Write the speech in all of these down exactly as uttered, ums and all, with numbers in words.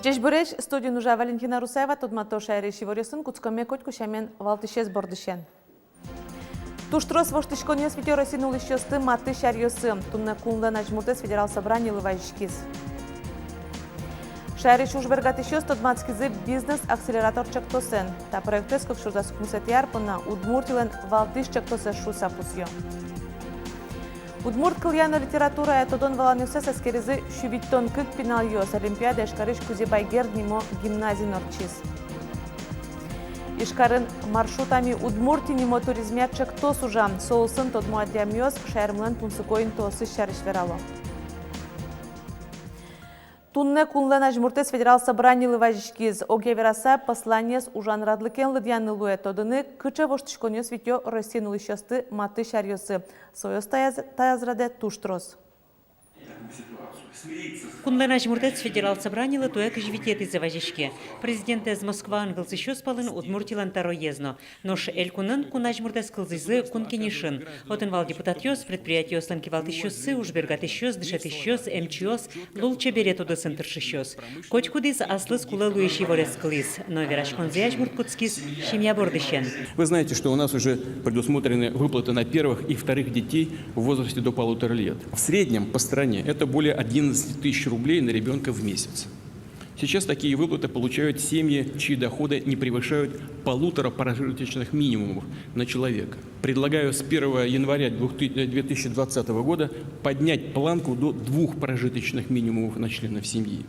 Ӟечбуресь! Студиын ужа Валентина Русаева. Тодмато шаерысь иворъёсын. Кутскомы котьку сямен валтӥсез бордысен. Туж трос воштӥськонъёс витё Россиын улӥсьёсты матысь аръёсы. Туннэ кунлэн азьмуртэз федерал собранилы вазиськиз. Шаерысь ужбергатӥсьёс тодматскизы «Бизнес-акселератор» ӵектосэн. Та проектэз кык сюрс дас укмысэтӥ ар понна Удмуртилэн валтӥсь ӵектосэз шуыса пусъё. Удмурт кылъя но литературая тодон-валанъёссэс эскеризы сю витьтон кык пиналъёс. Олимпиада Ижкарысь Кузебай Герд нимо гимназиын ортчиз. Ижкарын «Маршрутами Удмуртии» нимо туризмъя ӵектос ужа. Со улсын тодмо адямиос шаермылэн тунсыко интыосыз сярысь верало. Туннэ кунлэн азьмуртэз федерал собранилы вазиськиз. Огъя вераса, посланиез ужан радлыкен лыдъяны луэ. Тодыны, кыӵе воштӥськонъёс витё Россиын улӥсьёсты матысь аръёсы. Соос таяз-, таяз радэ туж трос. Кунлэн азьмуртэз федерал собранилы туэ кызь витетӥзэ вазиське. Президентэз Москваын кылзӥсьёс пӧлын Удмуртилэн тӧроез но. Нош Элькунын кун азьмуртэз кылзӥзы Кун Кенешын. Отын вал депутатъёс, предприятиослэн кивалтӥсьёссы, ужбергатӥсьёс, дышетӥсьёс, эмчиос, лулчеберет удысын тыршисьёс. Котькудӥз аслыз кулэ луись иворез кылӥз, но вераськонзэ азьмурт кутскиз семья бордысен. Вы знаете, что у нас уже предусмотрены выплаты на первых и вторых детей в возрасте до полутора лет. В среднем по стране это более одиннадцати тысяч рублей на ребёнка в месяц. Сейчас такие выплаты получают семьи, чьи доходы не превышают полутора прожиточных минимумов на человека. Предлагаю с первого января двух ты-, две тысячи двадцатого года поднять планку до двух прожиточных минимумов на членов семьи.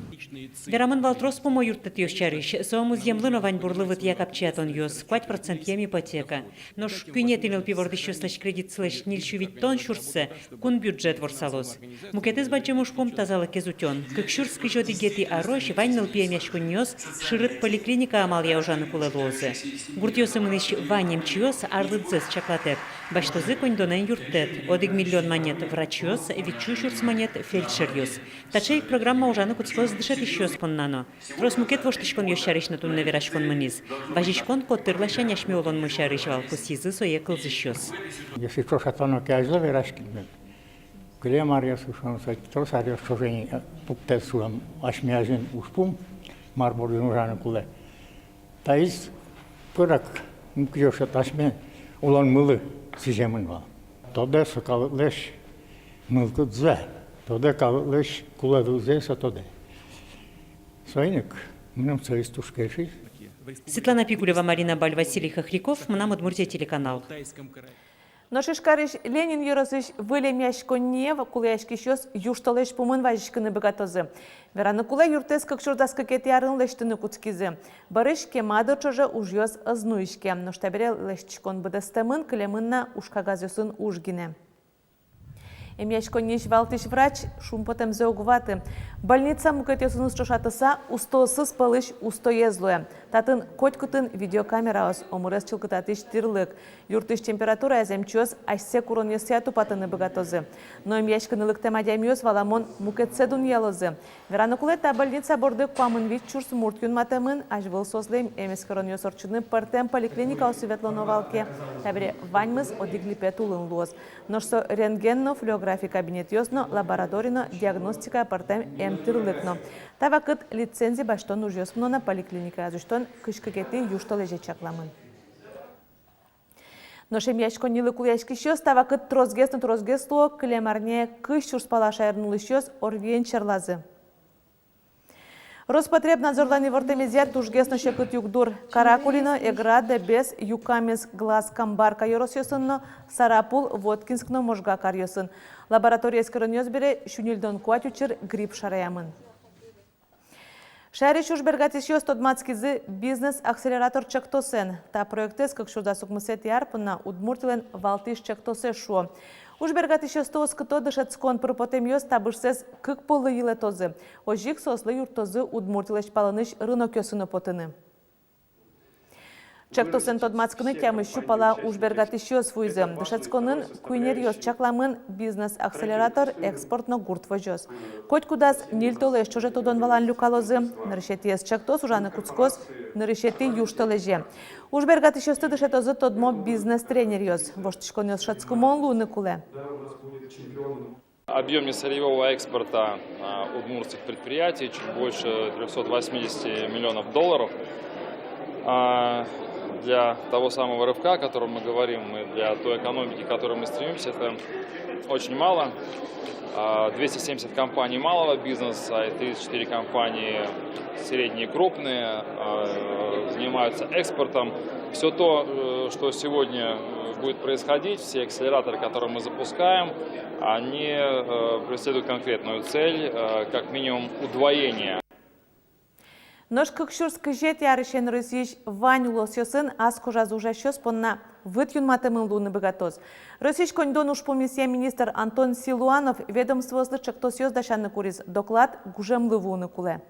Верамын вал трос пумо юрттэтъёс сярысь. Со музъемлы но ваньбурлы вытъя капчиятонъёс, куать процентъем ипотека. Нош куинетӥ нылпи вордӥсьёслэсь кредитсылэсь ньыль сю витьтон сюрссэ кун бюджет ворсалоз. Мукетыз бадӟым ужпум — тазалыкез утён. Кык сюрс кызь одӥгетӥ арозь вань нылпи эмъяськонниос шырыт поликлиника амалъя ужаны кулэ луозы. Гуртъёсы мынӥсь вань эмчиос арлыдзэс чаклатэк басьтозы коньдонэн юрттэт: одӥг миллион манет врачъёс, витьсю сюрс манет фельдшеръёс. Таӵе ик программа ужаны кутскоз дышетӥсьёс понна но. Трос мукет воштӥськонъёс сярысь но туннэ вераськон мынӥз. Вазиськон котыр ласянь асьме улонмы сярысь вал, пусйизы сое кылзӥсьёс. Если ӵошатоно ке азьло вераськыны, кылем аръёсы, шуом, со трос аръёс ӵоже ини, э, пуктэ, шуом, асьме азьын ужпум, мар бордын ужаны кулэ. Таиз пырак, ну, кызьы шуод, асьме улонмылы сӥземын вал. Тодэ со калыклэсь мылкыдзэ, тодэ калыклэсь кулэлыкзэ со, тодэ. Соин ик мыным соиз туж кельшиз. Светлана Пикулева, Марина Баль, Василий Хохряков, «Мынам Удмуртие» телеканал. Нош Ижкарысь Ленин ёросысь выль эмъяськонние кулэяськисьёс южтолэзь пумын вазиськыны быгатозы. Вераны кулэ, юртэз кык сюрс дас кыкетӥ арын лэсьтыны кутскизы. Бӧрысь кема дыр ӵоже ужъёс ӧз нуиське. Нош табере лэсьтӥськон быдэстэмын, кылемын на ужкагазъёсын уж гинэ. Эмъяськонниысь валтӥсь врач шумпотэмзэ уг ваты. Больница мукетъёсыныз ӵошатыса, устоосыз пӧлысь устоез луэ. Татын котькытын видеокамераос, омырез чылкытатӥсь тӥрлык. Юртысь температураез эмчиос асьсэ куронъёсъя тупатыны быгатозы. Но эмъяськыны лыктэм адямиос, валамон, мукетсэ дунъялозы. Вераны кулэ, та больница борды куамын вить сюрс мурт юнматэмын. Азьвыл соослы эм эскеронъёс ортчыны пӧртэм поликлиникаосы ветлоно вал ке, табере ваньмыз одӥг липет улын луоз. Нош со рентген но флюорографи кабинетъёс но, лаборатория но, диагностика, пӧртэм эм тӥрлык но. Та вакыт лицензи басьтон ужъёс мыно на, поликлиникаез усьтон кызь кыкетӥ южтолэзе чакламын. Нош эмъяськоннилы кулэяськисьёс та вакыт тросгес но тросгес луо. Кылем арне кызь сюрс пала шаерын улӥсьёс ОРВИен черлазы. Роспотребнадзорлэн ивортэмезъя, тужгес но секыт югдур Каракулино, Эгра, Дэбес, Юкаменск, Глаз, Камбарка ёросъёсын но, Сарапул, Воткинск но Можга каръёсын. Лаборатория эскеронъёс бере сю ньыльдон куать учыр грипп шараямын. Шаерысь ужбергатӥсьёс тодматскизы «Бизнес-акселератор» ӵектосэн. Та проектэз кык сюрс дас укмысэтӥ ар понна Удмуртилэн валтӥсь ӵектосэз шуо. Ужбергатӥсьёсты оскыто: дышетскон пыр потэмъёс табышсэс кык поллы йылэтозы. Озьы ик соослы юрттозы Удмуртилэсь палэнысь рынокъёсы но потыны. Ӵектосэн тодматскыны тямыс сю пала ужбергатӥсьёс вуизы. Дышетсконын куинь ӧръёс чакламын: «Бизнес-акселератор», «Экспорт» но «Гурт возёс». Котькудаз ньыль толэзь ӵоже тодон-валан люкалозы. Нырысетӥез ӵектос ужаны кутскоз нырысетӥ южтолэзе. Ужбергатӥсьёсты дышетозы тодмо бизнес-тренеръёс. Воштӥськонъёс шӧдскымон луыны кулэ. Объём несырьевого экспорта, а, удмуртских предприятий чуть больше трёхсот восьмидесяти миллионов долларов. А, для того самого рывка, о котором мы говорим, и для той экономики, к которой мы стремимся, это очень мало. А, двести семьдесят компаний малого бизнеса и тридцать четыре компании средние и крупные, а, занимаются экспортом. Всё то, э, что сегодня, э, будет происходить, все акселераторы, которые мы запускаем, они, э, преследуют конкретную цель, э, как минимум удвоение. Нош кык сюрс кызетӥ арысен Россиысь вань улосъёсын ас кожазы ужасьёс понна выт юнматэмын луыны быгатоз. Россиысь коньдон ужпумъёсъя министр Антон Силуанов ведомствоослы ӵектосъёс дасяны куриз, доклад гужемлы вуыны кулэ.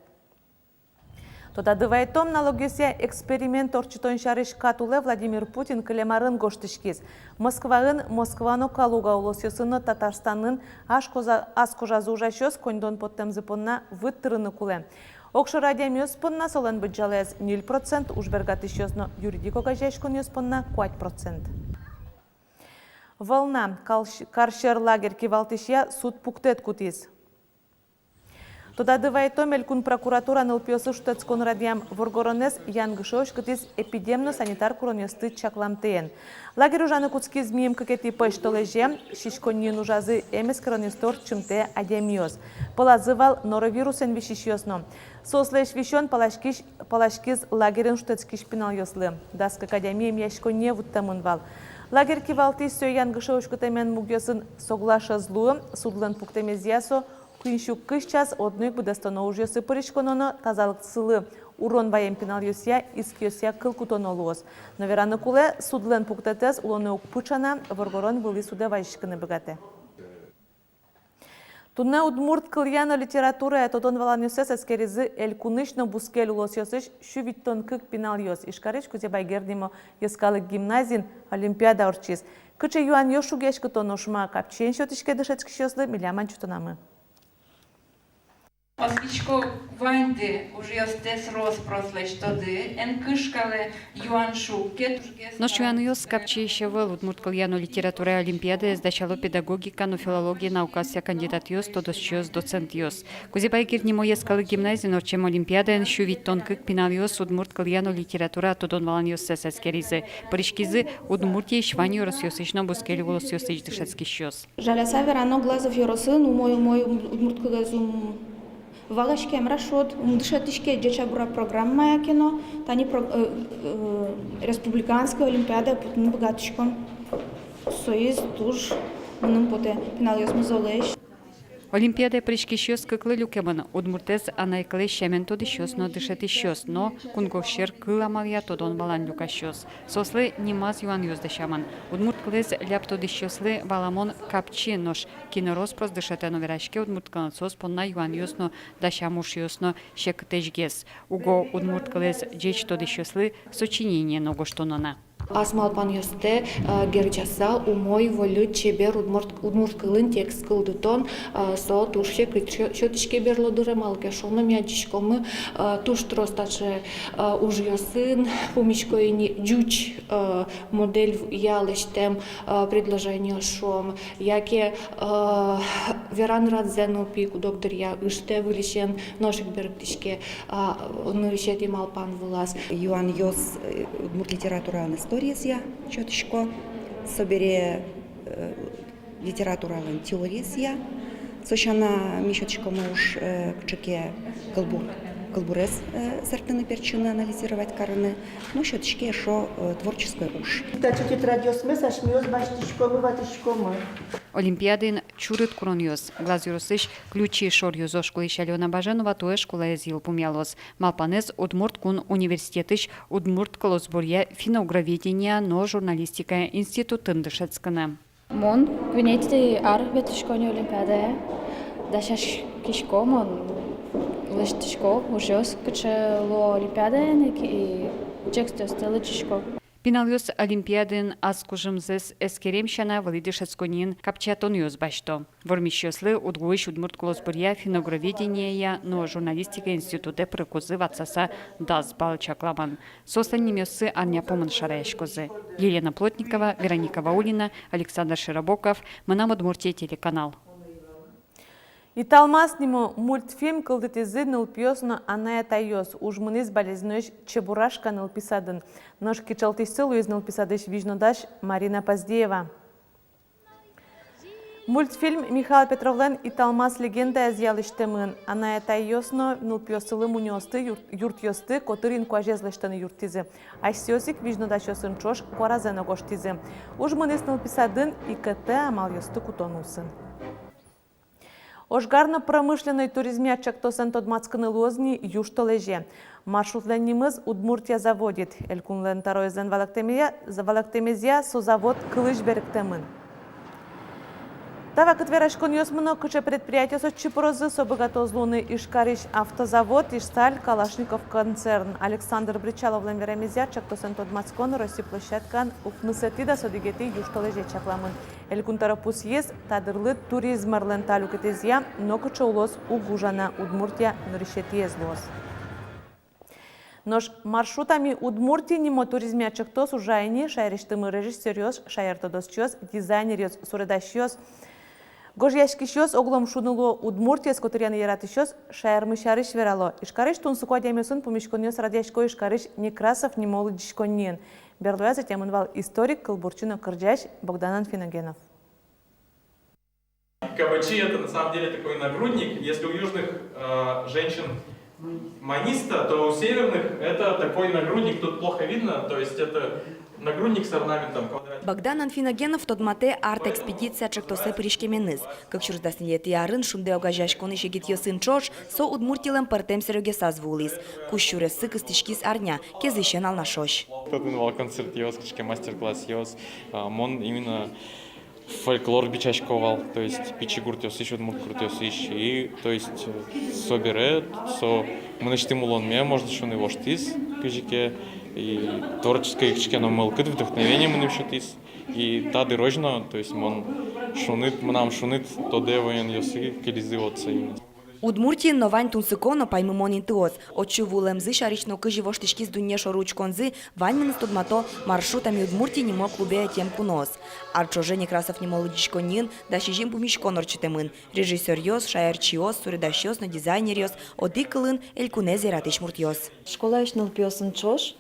Тодады вайтом, налогъёсъя эксперимент ортчытон сярысь кат улэ Владимир Путин кылем арын гожтӥськиз. Москваын, Москва но Калуга улосъёсын но Татарстанын ас кожа-, ас кожазы ужасьёс коньдон поттэмзы понна выт тырыны кулэ. Огшоры адямиос понна солэн быдӟалаез ньыль процент, уж бергатӥсьёс но юридик огазеяськонъёс понна куать процент. «Волна» калщ-, карсьӧр лагерь кивалтӥсья суд пуктэт кутӥз. Тодады вайтом, Элькун прокуратура нылпиослы шутэтскон радъям воргоронэз янгыше уськытӥз эпидем но санитар куронъёсты чакламтэен. Лагерь ужаны кутскиз миым кыкетӥ пӧсьтолэзе. Сиськонниын ужазы эм эскеронъёсты ортчымтэ адямиос. Пӧлазы вал норовирусэн висисьёс но. Соослэсь висён паласькись-, паласькиз лагерьын шутэтскись пиналъёслы. Дас кык адями эмъяськонние вуттэмын вал. Лагерь кивалтӥсь сое янгыше уськытэмен мугъёсын соглаш ӧз луы. Судлэн пуктэмезъя, со куинь сю кызь час одно ик быдэстоно ужъёсы пыриськоно но тазалыксылы урон ваем пиналъёсъя искъёсъя кыл кутоно луоз. Но вераны кулэ, судлэн пуктэтэз улонэ уг пыӵа на, воргорон вылӥ судэ вазиськыны быгатэ. Туннэ удмурт кылъя но литературая тодон-валанъёссэс эскеризы Элькунысь но бускель улосъёсысь сю витьтон кык пиналъёс. Ижкарысь Кузебай Герд нимо йӧскалык гимназиын олимпиада ортчиз. Кыӵе юанъёс шугъяськытоно, нош ма капчиен сётӥське дышетскисьёслы, милям адӟытонамы. Оскисько, ваньды ужъёстэс рос-прос лэсьтоды, эн кышкалэ, юан шуг ке тужгес. Нош юанъёс капчиесь ӧвӧл. Удмурт кылъя но литературая олимпиадаез дасяло педагогика но филология наукаосъя кандидатъёс, тодосчиос, доцентъёс. Кузебай Герд нимо йӧскалык гимназиын ортчем олимпиадаын сю витьтон кык пиналъёс удмурт кылъя но литературая тодон-валанъёссэс эскеризы. Пыриськизы Удмуртиысь вань ёросъёсысь но бускель улосъёсысь дышетскисьёс. Жаляса верано, Глазов ёросын умой-умой удмурт кылэз ум валаське, мар-а шуод, ум дышетӥське. Ӟеч-а, бур-а, программая ке но, тани про-, э, э, республиканской олимпиадае потыны быгатӥськом. Соиз туж мыным потэ, пиналъёсмы золэсь. Олимпиадае пыриськисьёс кыклы люкемын: удмуртэз анай кылэз сямен тодӥсьёс но дышетӥсьёс, но кунгож сьӧр кыл амалъя тодон-валан люкасьёс. Соослы нимаз юанъёс дасямын. Удмурт кылэз ляб тодӥсьёслы валамон капчи, нош кин рос-прос дышетэ но вераське удмурт кылын, соос понна юанъёс но, дасям ужъёс но секытэсьгес. Уго удмурт кылэз ӟеч тодӥсьёслы сочинение но гожтоно на. Ас малпанъёстэ, э, герӟаса, умой, вольыт, чебер удмурт, удмурт кылын текст кылдытон, э, со туж секыт сё-, сётӥське берло дыре, малы ке шуоно, ми адӟиськомы, э, туж трос таӵе, э, ужъёсын, пумисько ини ӟуч, э, модель в-, я лэсьтэм, э, предложениос, шуом, яке, э, веран радзэ нылпи куд-ог дыръя ыштэ, выльысен нош ик берыктӥське, а, нырысетӥ малпан вылаз. Юанъёс, э, удмурт литературалэн историезъя сётӥсько, собере, э, литературалэн теориезъя. Со сяна ми сётӥськомы уж, э, кыӵе ке кылбур, кылбурез, э, сэрттыны, пертчыны, анализировать карыны. Но сётӥське эшшо, э, творческой уж. Таӵе тетрадьёсмес асьмеос басьтӥськомы, ватӥськомы. Олимпиадаын чурыт куронъёс. Глаз ёросысь «Ключи» шор ёзо школаысь Алёна Баженова туэ школаез йылпумъялоз. Малпанэз Удмурт кун университетысь удмурт кылосбуръя, финно-угроведения но журналистикая институтын дышетскыны. Мон куинетӥ ар ветлӥсько ни олимпиадае. Дасяськисько мон, лэсьтӥсько ужъёс, кыӵе луо олимпиадаын ик, и текстъёсты лыдӟисько. Пиналъёс олимпиадаын ас кужымзэс эскерем сяна, вылӥ дышетсконниын капчиятонъёс басьто. Вормисьёслы УдГУысь удмурт кылосбуръя, финно-угроведенияя но журналистика институтэ пырыкузы ватсаса дас балл чакламын. Соослэн нимъёссы арня пумын шараяськозы. Елена Плотникова, Вероника Ваулина, Александр Широбоков, «Мынам Удмуртие» телеканал. «Италмас» нимо мультфильм кылдытӥзы нылпиос но анай-атайёс. Уж мынӥз Балезиноысь «Чебурашка» нылпи садын. Нош кичӧлтӥсьсы луиз нылпи садысь визьнодась Марина Поздеева. Мультфильм Михаил Петровлэн «Италмас» легендаезъя лэсьтэмын. Анай-атайёс но нылпиоссылы мунёосты, юрт-, юртъёсты котыр инкуазез лэсьтыны юрттӥзы. Асьсэос ик визьнодасьёсын ӵош куаразэ но гожтӥзы. Уж мынӥз нылпи садын ИКТ амалъёсты кутон улсын. Ожгар но промышленной туризмъя ӵектосэн тодматскыны луоз ни южтолэзе. Маршрутлэн нимыз «Удмуртия заводит». Элькунлэн тӧроезлэн валэктэмезъя, валэктэмезъя, со завод кылысь берыктэмын. Та вакыт вераськонъёс мыно, кыӵе предприятиос отчы пырозы. Со быгатоз луыны Ижкарысь «Автозавод», «Ижсталь», «Калашников» концерн. Александр Бречаловлэн верамезъя, ӵектосэн тодматскон Росси площадкаын укмысэтӥ-дас одӥгетӥ южтолэзе чакламын. Элькун тӧро пусйиз, та дырлы туризм арлэн та люкетэзъя нокыӵе улос уг ужа на, Удмуртия нырысетӥез луоз. Нош «Маршрутами Удмуртии» нимо туризмъя ӵектос ужа ини. Шаерысьтымы режиссёръёс, шаертодосчиос, дизайнеръёс, суредасьёс, гожъяськисьёс, оглом шуыны луо, Удмуртиез котыръяны яратӥсьёс шаермы сярысь верало. Ижкарысь тунсыко адямиосын пумиськонъёс радъясько Ижкарысь Некрасов нимо лыдӟиськонниын. Берлояз ӧтемын вал историк, кылбурчи но кырӟась Богдан Анфиногенов. Кабачи — это на самом деле такой нагрудник. Если у южных, э, женщин маниста, то у северных это такой нагрудник. Тут плохо видно, то есть это нагрудник с орнаментом, квадратик. Богдан Анфиногенов тодматэ арт-экспедиция ӵектосэ пыриськеменыз. Кык сюрс дас ньылетӥ арын «Шунды» огазеяськонысь егитъёсын ӵош со Удмуртилэн пӧртэм сэрегъёсаз вуылӥз. Кузь сюрессы кыстӥськиз арня, кезысен алнашозь. Татын вал концертъёс, кыӵе ке мастер-классъёс, а, мон именно фольклор бичасько вал, то есть пичи гуртъёсысь, удмурт гуртъёсысь, и, то есть, э, собере со мынэсьтым улонме, можно шуыны, воштӥз кызьы ке, и творческой кыӵе ке но мылкыд, вдохновение мыным сётӥз, и та дырозь но, то есть мон шуныт, мынам шуныт тодэ ваёнъёсы кылизы вот соин. Удмуртиын но вань тунсыко но паймымон интыос. Отчы вуылэмзы сярысь но кызьы воштӥськиз дунне шоры учконзы, ваньмыныз тодмато «Маршрутами Удмуртии» нимо клубе ӧтем куноос. Ар ӵоже Некрасов нимо лыдӟиськонниын дас сизьым пумиськон ортчытэмын. Режиссёръёс, шаерчиос, суредасьёс но дизайнеръёс, одӥг кылын, элькунэз яратӥсь муртъёс. Школаысь нылпиосын ӵош,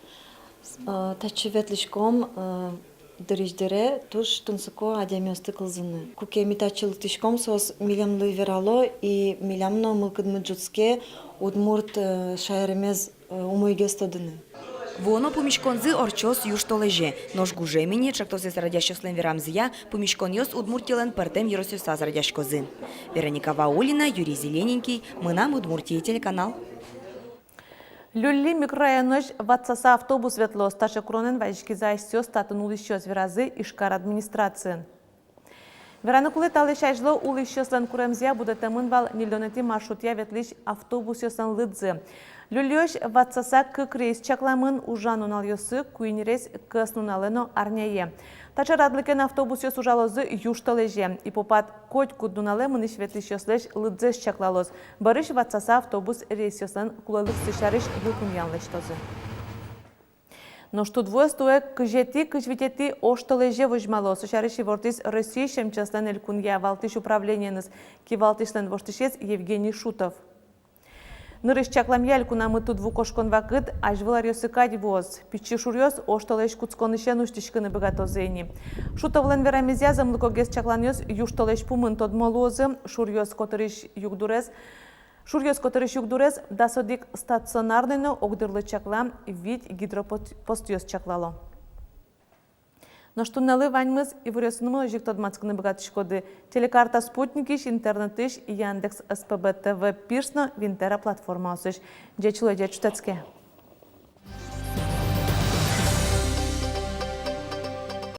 э, татчы ветлӥськом, э, дырысь дыре туж тунсыко адямиосты кылзыны. Куке ми татчы лыктӥськом, соос милемлы верало, и милям но мылкыдмы ӝутске удмурт, э, шаермес, э, умойгес тодыны. Вуоно пумиськонзы ортчоз южтолэзе, нош гужем ини, ӵектосэз радъясьёслэн верамзыя, пумиськонъёс Удмуртилэн пӧртэм ёросъёсаз радъяськозы. Вероника Ваулина, Юрий Зелененький, «Мынам Удмуртие» телеканал. Люлли микрорайонозь ватсаса автобус ветлоз. Таӵе куронэн вазиськизы асьсэос татын улӥсьёс, веразы Ижкар администрациын. Вераны кулэ, талэсь азьло улӥсьёслэн куремзыя будэтэмын вал ньыльдонэтӥ маршрутъя ветлӥсь автобусъёслэн лыдзы. Люллиозь ватсаса кык рейс чакламын, ужан нуналъёсы куинь рейс кӧснуналэ но арняе. Таӵе радлыкен автобусъёс ужалозы южтолэзе. ИПОПАТ котькуд нуналэ мынӥсь-ветлӥсьёслэсь лыдзэс чаклалоз. Бӧрысь ватсаса автобус рейсъёслэн кулэлыксы сярысь йылпумъян лэсьтозы. Нош тудвуэз туэ кызетӥ, кызь витетӥ оштолэзе возьмало. Со сярысь ивортӥз Россиысь МЧС-лэн элькунъя валтӥсь управлениеныз кивалтӥсьлэн воштӥсез Евгений Шутов. Нырысь чакламъя, элькунамы тудву кошкон вакыт азьвыл аръёсы кадь вуоз. Пичи шуръёс оштолэзь кутсконысен усьтӥськыны быгатозы ини. Шутовлэн верамезъя, зэмлыкогес чакланъёс южтолэзь пумын тодмо луозы. Шуръёс котырысь югдурез, шуръёс котырысь югдурез дас одӥг стационарной но огдырлы чакла вить гидропостъёс чаклало. Нош туннэлы ваньмыз. Иворъёсынымы озьы ик тодматскыны быгатӥськоды «Телекарта», «Спутникысь», интернетысь, Яндекс, СПБ ТВ, Пирс но Винтера платформаосысь. Ӟеч луэ, ӟеч шутэтске.